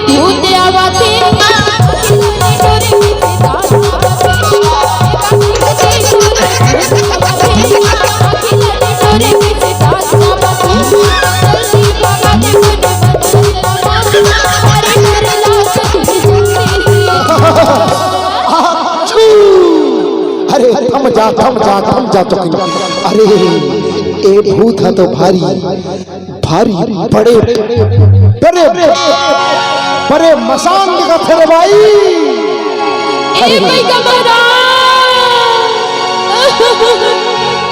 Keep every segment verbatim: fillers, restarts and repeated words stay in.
भूत आवत हे। अरे थम जा, थम जा, थम जा तो कहीं। अरे ए भूत ह तो भारी, भारी बड़े, बड़े, बड़े मसान दिखत हे रे भाई। ए भैया महाराज।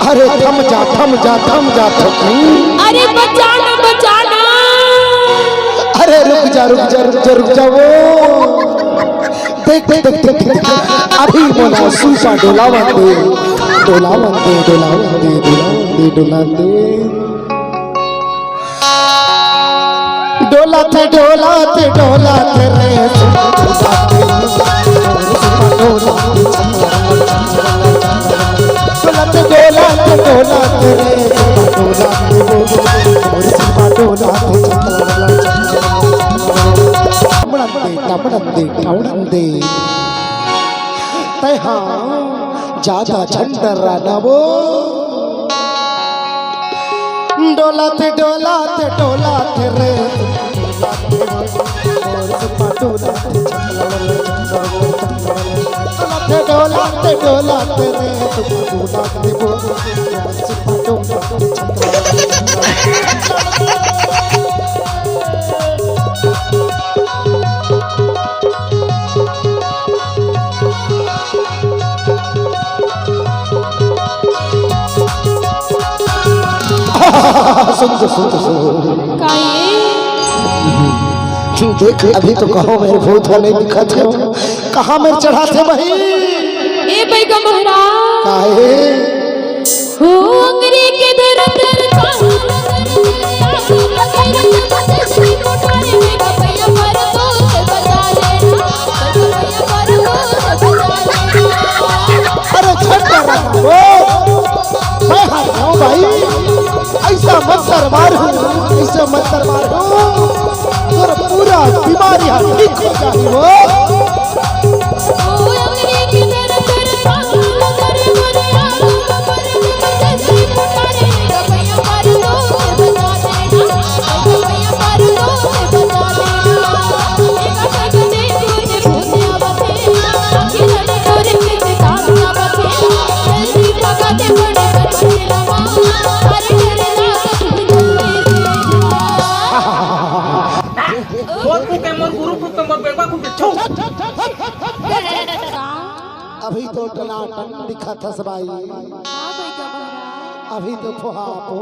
अरे थम जा, थम जा, थम जा तो कहीं। अरे बचाना, बचाना। अरे रुक जा, रुक जा, रुक जा, रुक जा वो। देख, देख, देख, देख, देख। अभी मोला सूपा डोलावन दे, डोलावन दे, डोलावन दे, डोलावन दे, डोलावन दे। डोलत, डोलत, डोलत रे। डोलत, डोलत, डोलत रे। डोलत, डोलत, डोलत। टमड़न दे, टमड़न दे, टमड़न दे। तै हाँ, ज्यादा झंडर ना वो। डोलत, डोलत, डोलत रे। डोलत, डोलत रे। सुन तो, सुन तो, सुन। काहे? देख, अभी तो कहो मेरे भूत वाले दिखत हे, कहाँ मेरे चढ़ाथे बही? ए बैगा महाराज। काहे? हो अंगरी के धर धर का अरे झट कर रहा हूँ। मैं हार गया हूँ भाई, ऐसा मत दरबार हूँ, ऐसा मत दरबार हूँ। तोर पूरा बीमारी हा ठीक हो जाही वो। मोर फूके, मोर गुरु फूके, मोर बेटा फूके, छो। अभी तो टनाटन दिखत हस बाई। अभी तो फुहापो।